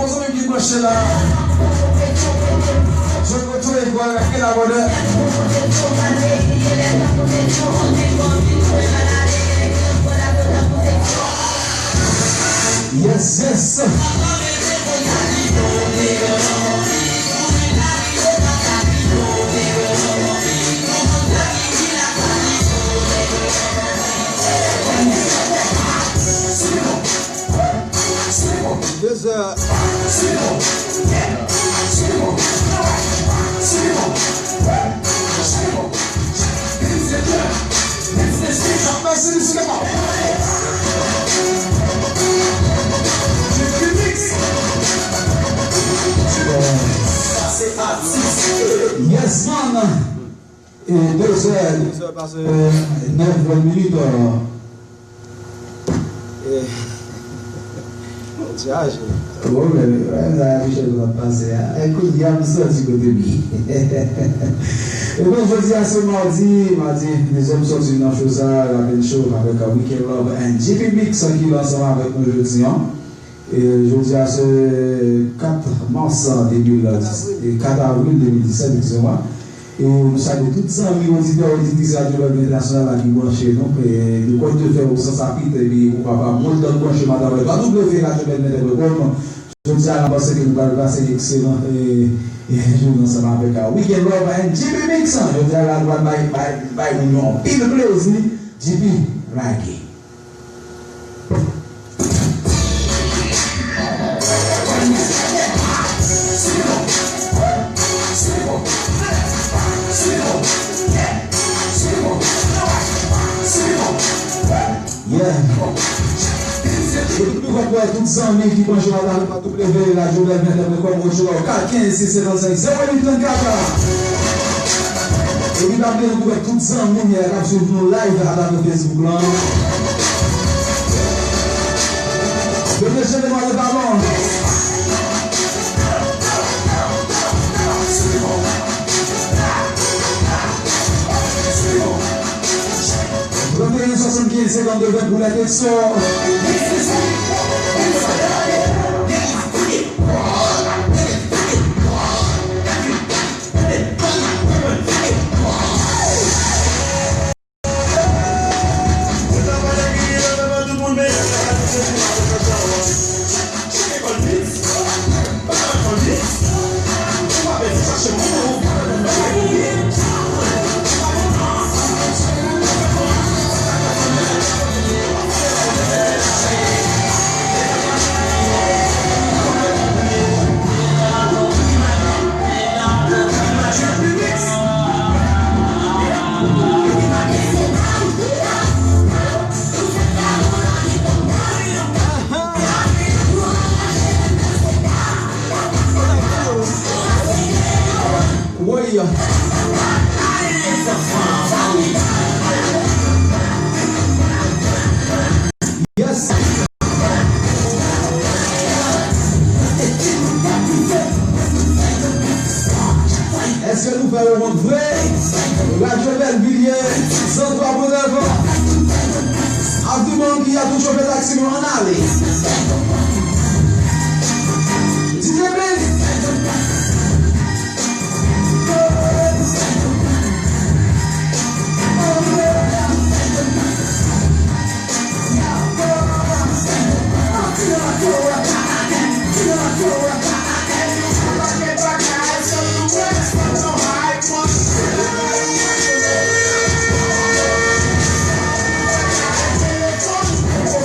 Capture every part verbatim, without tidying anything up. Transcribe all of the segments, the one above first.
Bon zanmi ki branche la. Jodi a tou e gwa la ke la bòdè. Yes, yes. Dezè. Yes, man. E dezè, dezè pase nèf minit. E, Bondye aji. Bon, men, men, sa afiche nou ap pase a. E kounye a, m santi kote m ye. Ebyen, jodi a se madi, madi, dezè m soti nan cho sa, Raven Show avèk Weekend Love and J P Mix ki la ansanm avèk nou jodi a. E jodi a se kat mas de mil, e kat avril de mil disèt, eskize mwa. E nou salye tout zanmi oditè, oditris Radyo Bèlmi Entènasyonal la ki branche nou. E nou konn te fè ou san sapit, epi ou papa mwen tann branche madanm W W W Radyo Bèlmi Entènasyonal. Jodi a, nou panse ke nou pral pase ekselan, e, e, jounen ansanm avèk, a, Weekend Love and J P Mix. Jodi a, la, nou pral bay, bay, bay moun yo anpil plezi. J P, lage. Yeah. Epi nou konn wè tout zanmi ki branche la, la, W W W Radyo Bèlmi Entènasyonal, kat kenz sis senkannsenk zewo uit trannkat. Epi pa bliye nou konn wè tout zanmi k ap swiv nou live atravè Facebook lan. Mesye, demwazèl, talon. Trannteyen swasannkenz senkannde ven pou lè tekso. Woy. Yes. Èske nou fè yo wont vre? Radyo Bèlvilye, san twa pwen nèf. Avni Manki a tou chofe taksi nou ann ale. D J Blitz.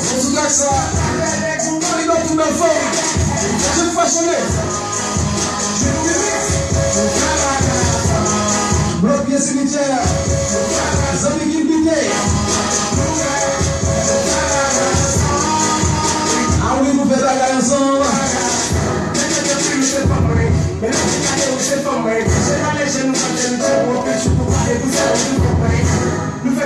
Sou trak sa, Marie Bertou bèl fanm. Jan l fasonnen. Blòk pye simityè. Zanmi ki envite. A wi, nou fè bagay ansanm. Nou fè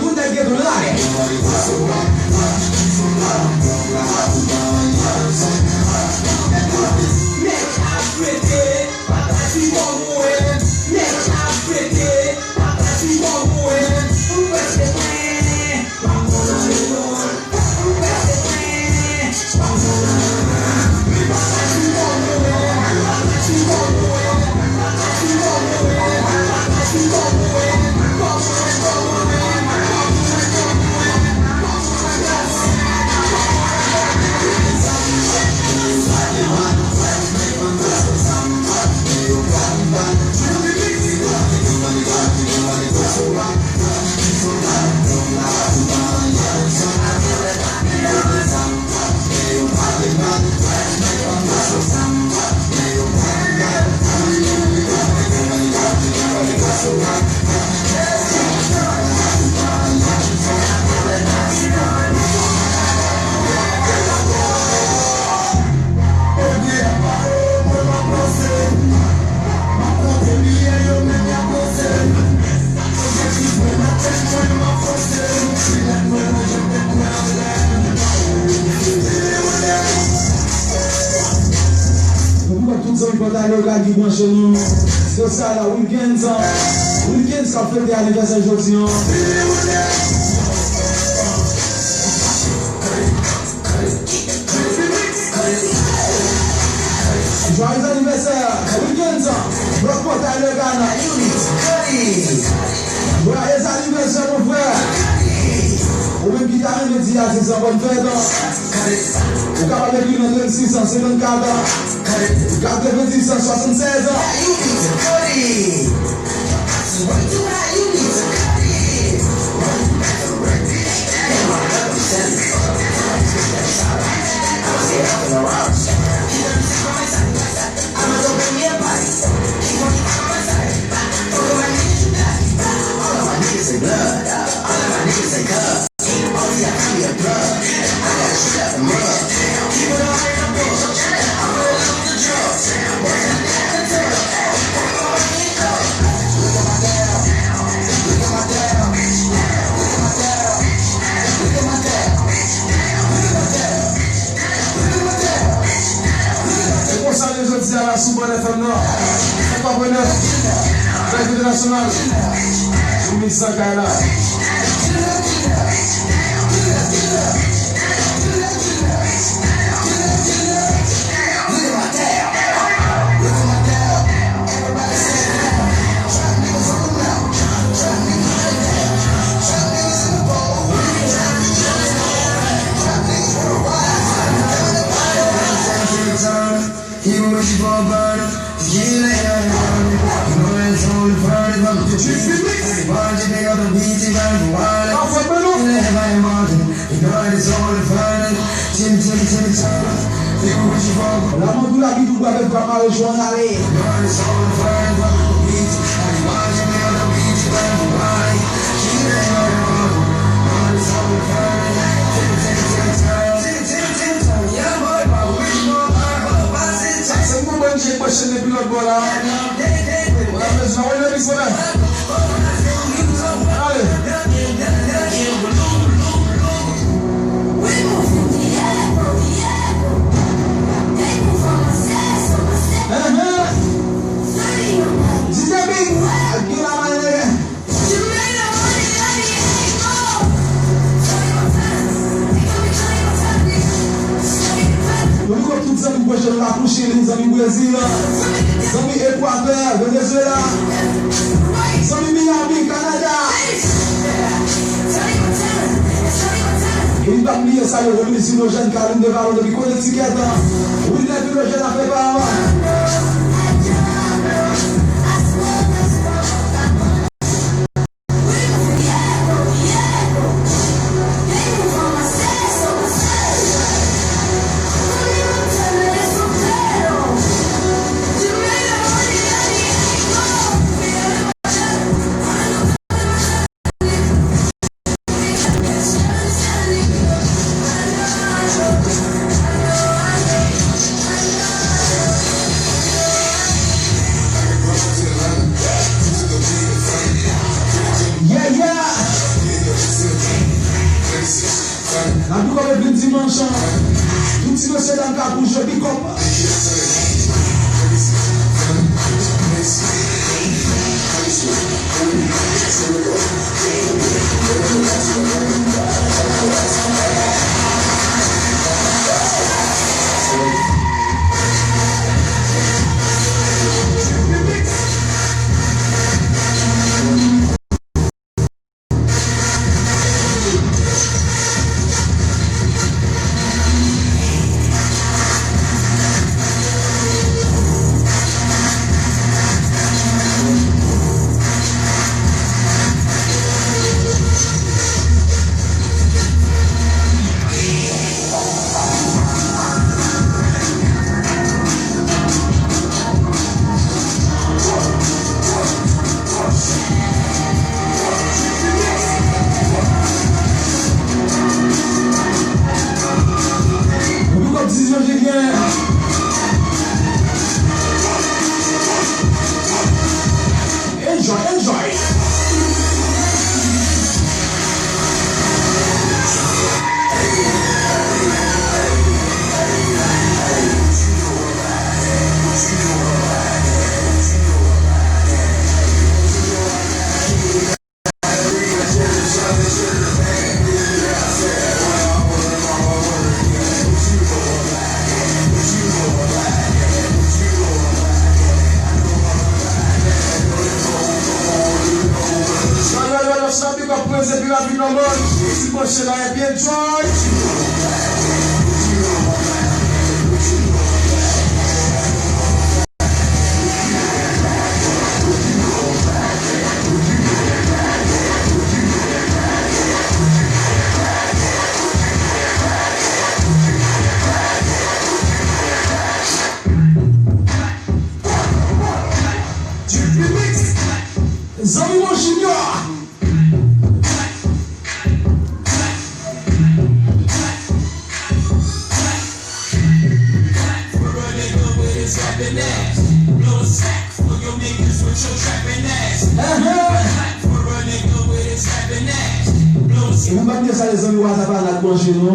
Tout nèg gen dwa lage. Nèg ap rete, pa ta di kòm ou ye. Nèg ap rete, pa ta di kòm ou ye. Ou prèske plen. Nou pou tout zanmi Pòtay Lokal ki branche nou. Se sa la, Wilkens. Wilkens k ap fete anivèsè jodi an. Joyeux anniversaire, Wilkens, Block Pòtay Lokal. Joyeux anniversaire, mon frère. Ou menm ki ta renmen di atis lan bòn fèt, ou kapab ekri nan trannsis san senkannkat, katrevendis san swasannsèz. E konsa nou jodi a la sou Bòn F M nan. Sèt pa pwen nèf, Radyo Entènasyonal, Jimmy Sankay la. Lamantou la ki tou bwè bèt va mare chwa n ale. Se yon bon bòn chèk machine depi lòt bò la. Mwen bezwen wè legliz mwen. Ale. Enhen. Dizèbi. Ak gen la mwen. Nou loup up tout zanmi pwòch nou la pou Chili, zanmi Brezil, zanmi Ekwatè, Venezuela, zanmi Miami, Kanada. E n p ap bliye salye Romilus Inojèn, Kalin Devalon depi Connecticut, Wilner Inojèn afè pa. Nan big up epi dimanch an. Tout ti mesye dam ka bouje, big up. Big up Dizon Julien. Enjoy, enjoy. Yo, yo, yo, yo, sa big up Prince epi Rafi Norman. Ti branche la epi enjoy. Zanmi mwen Junior. Ehn. E pou m pa bliye sa, lezanmi, WhatsApp la k manje nou.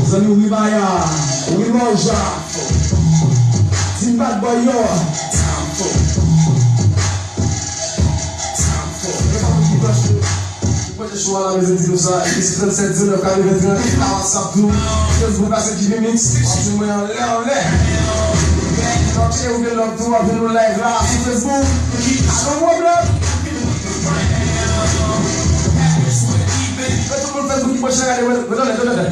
Zanmi Wimaya, Wimoja, Team Bad Boy yo. Mwen te chou a la mezon di nou sa, epi se trannsenk diznèf katreven trant, pa WhatsApp tou, Facebook la se Jimmy Mix, w ap jwenn mwen anlè, anlè. Ok, ou gen lòt tou, w ap jwenn nou live la sou Facebook. Pa gen pwoblèm. Fè tout moun Facebook ki branche gade, mwen, mwen, anlè, anlè, anlè.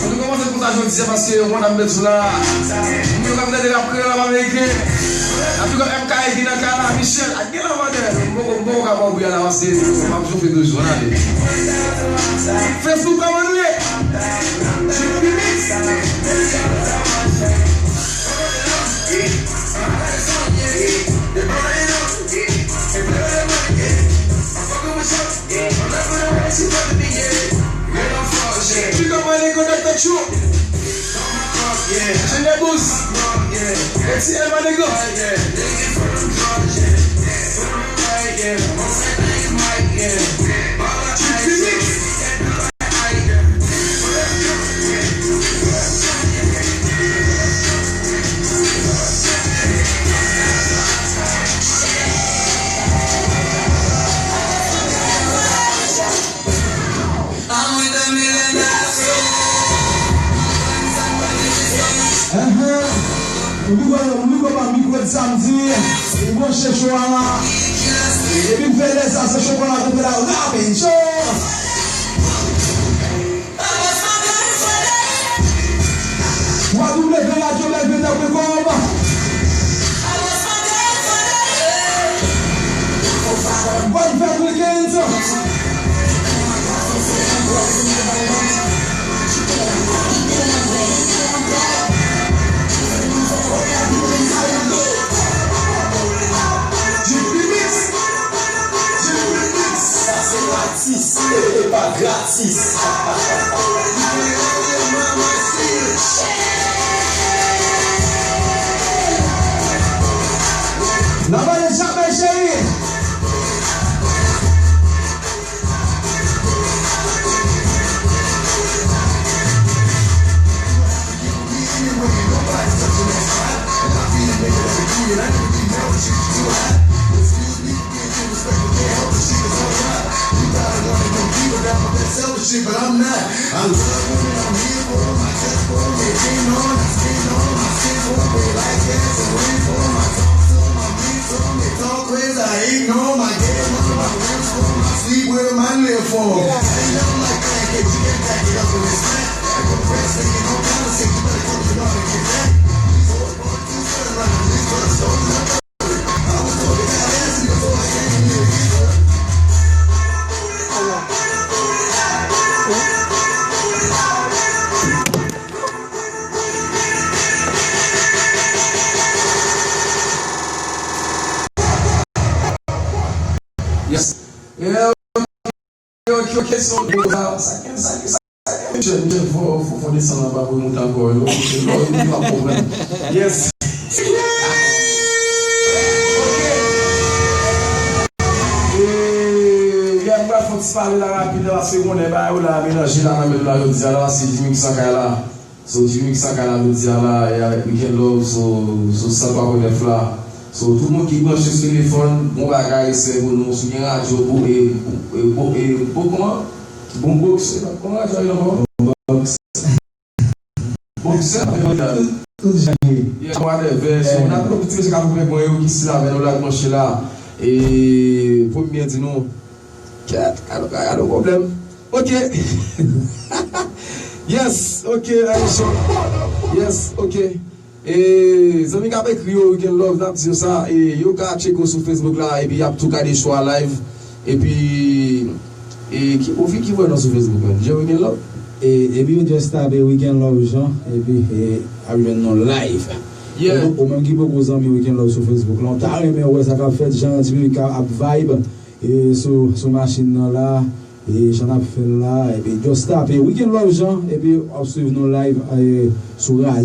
Mwen te kòmanse konsa jodi a paske yon moun ap met sou la. Moun yo k ap tande rap kreyòl, rap ameriken. N ap big up M K E ki nan kay la, Michel, ak gen lavandè. M poko, m poko ka ba w bri a la paske m ap chofe toujou, ann ale. Facebook, kòman nou ye? Big up my nigga, Doctor True. Junior Boost. A T L, my nigga. Remix. Ahan. Ou pi gwo, ou pi gwo pa mikwèt samdi. Ou branche cho a la. Epi m fè lè sa, se chokola kontre la, la, men cho. Papa Santo, nou fò dèyè. Africans. Jimmy Mix. Jimmy Mix. Sa se gratis. E pa gratis. N ap ale Jakmèl cheri. Shit, but I'm not. I love women, I'm here for my chest for me. Lean on, I spin on, my skin for me. Like gas and rain for my talk to my me, so me talk crazy. I ignore my game, my wins for my sleep with my live for. I ain't nothing like that, you can back it up in this back. I go press, nigga, no conversation, you better come to the ball and get back. These hoes want to turn around, these girls don't know. Yes. Yeah. Yo, yo, kesyon, yo, sa, sa, sa, sa, sa, Michel, Michel, fò, fò, fò desann anba pou yo moute ankò, yo. Lò, yo, yo ap konprann. Yes. Ok. E, yeah, m pral fè yon ti pale la rapid la, paske konnen bagay yo la melanje la nan men nou la jodi a la, se Jimmy Sankay la. So, Jimmy Sankay la jodi a la, e, Weekend Love, so, so san twa pwen nèf la. So, tout moun ki branche sou telefòn, bon bagay, respè pou nou. Si w gen radyo, bon, e, e, bon, e, bon, kòman? Bon box, e, kòman radyo a rele ankò? Bon box. Boxer, tout, tout jan ye. Yeah, whatever. So, n ap pran piti mesye k ap ouvè bon yo ki still avè nou la, branche la. E, premye di nou, kèt, gade, gade pwoblèm. Ok. Yes, ok, Aisha. Yes, ok. E, zanmi k ap ekri yo, Weekend Love, n ap di yo sa. E, yo ka tcheke w sou Facebook la, epi y ap tou gade show a live. Epi, e, ki pwofil ki voye non sou Facebook, menm? Jean Weekend Love? E, epi yo just tape Weekend Love Jean, epi, e, ap jwenn nou live. Yeah. Ou, ou menm ki poko zanmi Weekend Love sou Facebook la, ou ta renmen wè sa k ap fèt, jan Jimmy ka ap vibe, e, sou, sou machin nan la, e, jan n ap fè l la, epi just tape Weekend Love Jean, epi w ap swiv nou live, e, sou Raz.